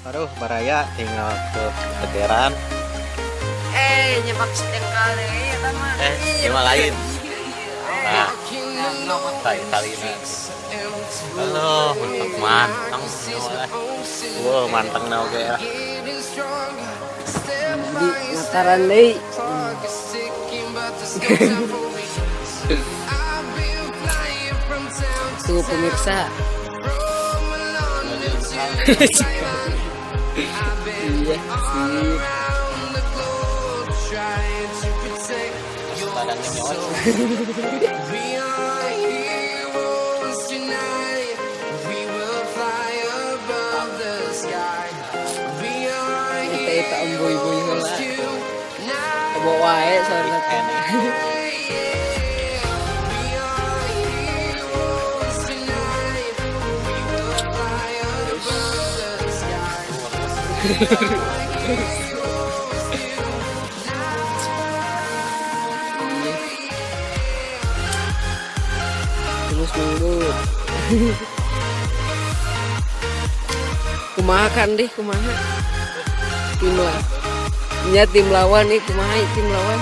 Aduh, baraya tinggal ke tegeran. Eh, nyepak setengkal deui eta mah. Eh, ieu mah lain. Nah, tai talina. Halo, mantap mantang lah. Wow, mantang na oge lah. Di mataran deui. Tuh pemirsa. Iya, sip. Badannya nyot. Eta eta Om Boy Boy heula. Bawa wae saurna teh. Iya. Terus manggut. Kumaha kan deh, kumaha? Tim lah. Nya tim lawan nih, kumaha tim lawan?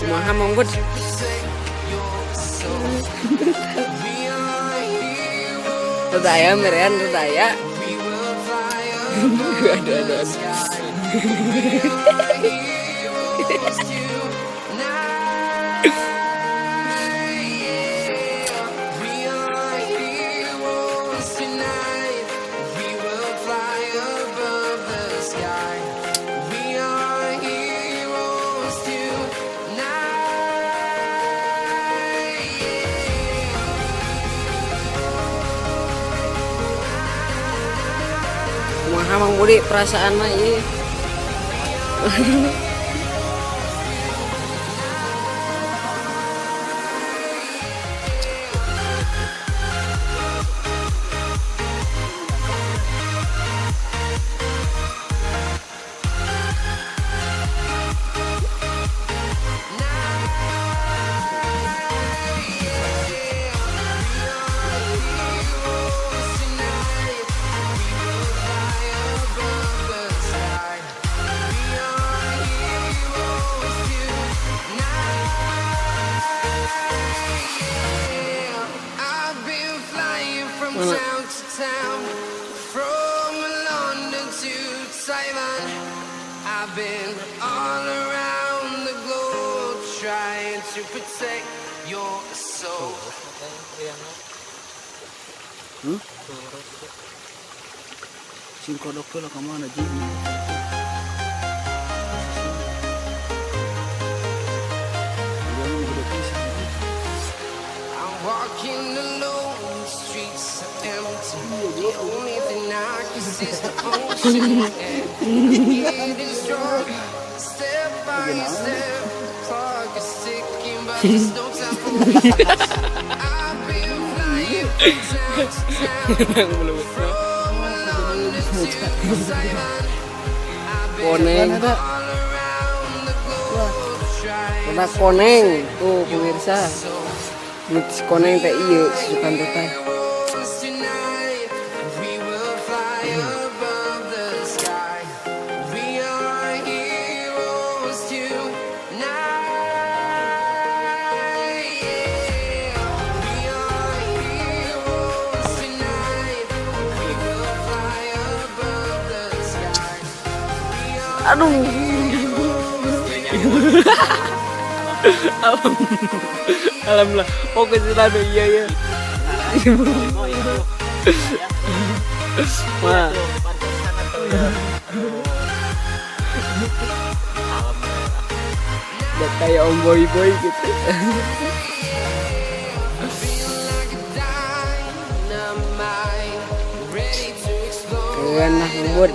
Kumaha manggut? Rada aya merean rada aya. Aduh aduh aduh. Kumaha Mang Budi perasaan mah ieu. Mana? Hmm? Sing kodok tuh lah kemana Ji? Koneng. Kena koneng tuh pemirsa. Nu koneng teh ieu susukan teh. Aduh. Alhamdulillah. Fokus selalu iya ya. Wah. Udah kayak Om Boy Boy gitu. Keren lah Bang Bud.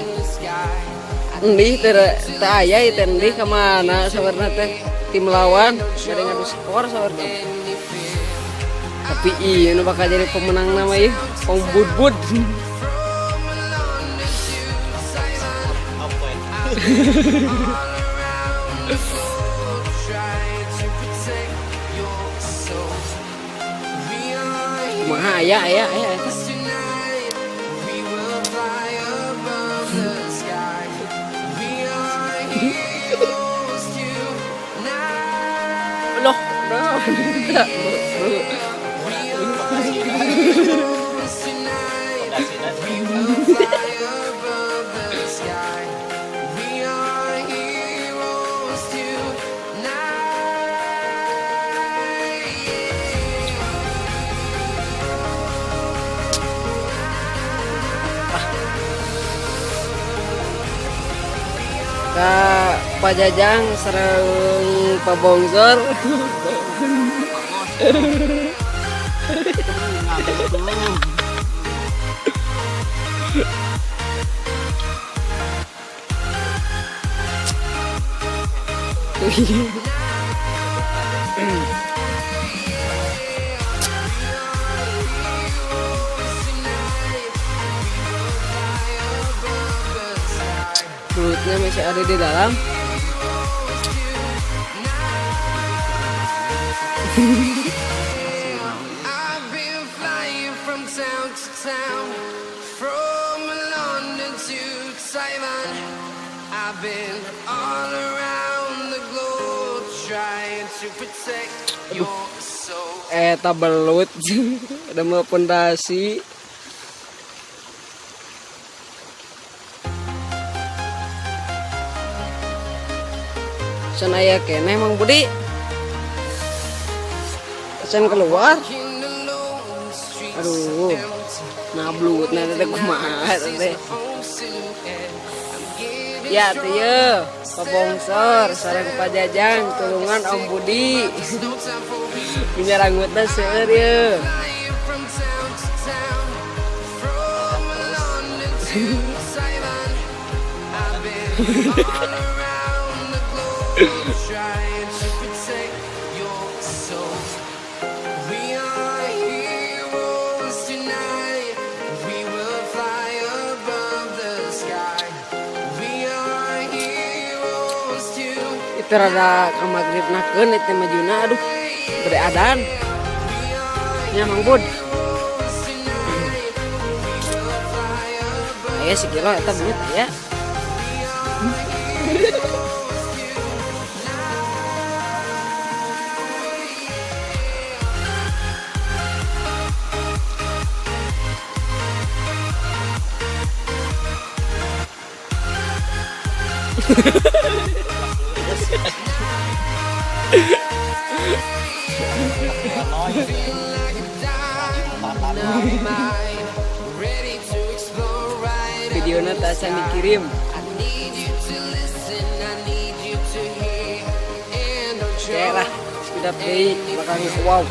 Endi teh teh aya ieu teh endi ka mana sabarna teh tim lawan bade ngadu skor sabarna. Tapi ieu nu bakal jadi pemenang nama ieu Om Budbud. Kumaha aya aya aya eta. Loh, no. Ka Pak Jajang sareng Pak Bongsor. Mulutnya masih ada di dalam. Aduh, eta belut ada mau pondasi. Can aya keneh Mang Budi. Can keluar. Aduh. Nah belutna teh kumaha teh. Ya teh ye, Pak Bongsor sareng Pak Jajang tulungan Om Budi. Minyarangutna seueur ye. Itu rada ka magribnakeun eta majuna aduh bade adan. Nya Mang Bud. Aya sikilo eta belut aya. Videona tak acan dikirim. Oke lah, sudah play bakal wow.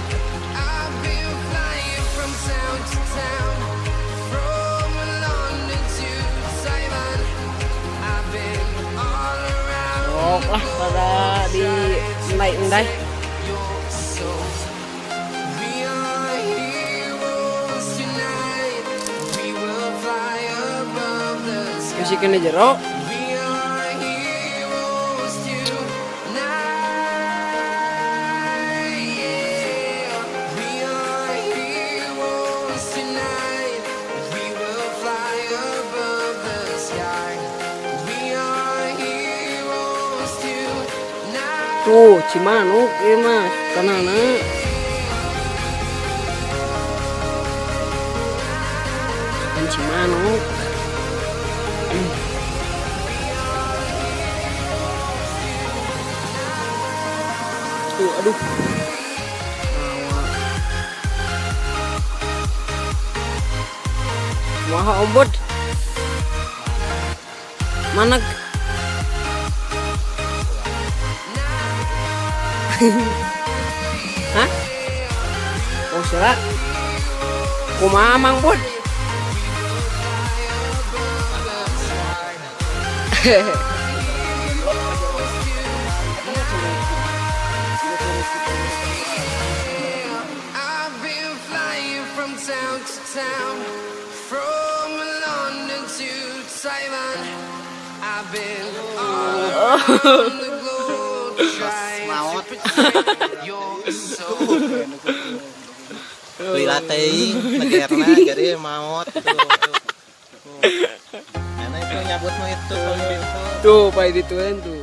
Sok lah pada di endai-endai. Masih kena jero. Tuh, Cimanuk ieu mah kanana. Kan Cimanuk. Tuh, aduh. Maha ombod. Mana? Hah? Oh, salah. Kumaha Mang Bud? I've been flying from town to town, from London to Taiwan. I've been all around the globe trying to protect your soul. Lila teuing legerna jadi maot tuh. Tuh. Karena itu nyabut nu itu kalau itu. Tuh, pai dituan tuh.